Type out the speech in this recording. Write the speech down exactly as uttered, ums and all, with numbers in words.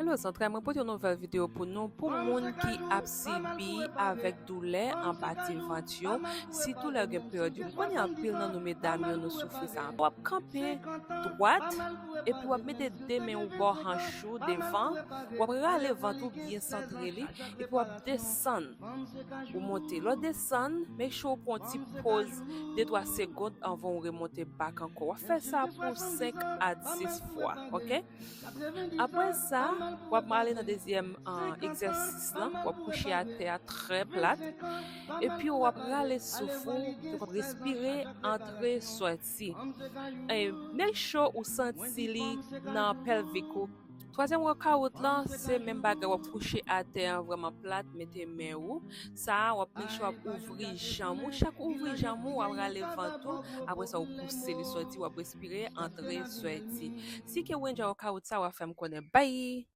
Hello zantray, mwen pote yon nouvèl videyo pou nou, pou moun ki ap sibi avèk doulè anba ti vant yo, sitou lè yo gen peryòd yo. M konnen anpil nan nou medam yo, nou soufri sa. W ap kanpe dwat, epi w ap mete de men ou bò hanch ou devan, w ap rale vant ou byen santre li, epi w ap desann ou monte. Lè w desann, make sure ou pran yon ti poz de twa segonn anvan ou remonte back ankò. W ap fè sa pou senk a dis fwa, ok? Apre sa, w ap ale nan dezyèm, ah, egzèsis lan. W ap kouche atè a trè plat. Epi w ap rale souf ou, w ap respire, antre, sòti. E make sure ou santi li nan pèlvik ou. Twazyèm workout lan, se menm bagay, w ap kouche atè an vrèman plat, mete men ou. Sa a, w ap make sure w ap ouvri janm ou. Chak ou ouvri janm ou, w ap rale vant ou. Apre sa, ou pouse li sòti, w ap respire, antre, sòti. Si ke w enjoy workout sa, w ap fè m konnen. Bye!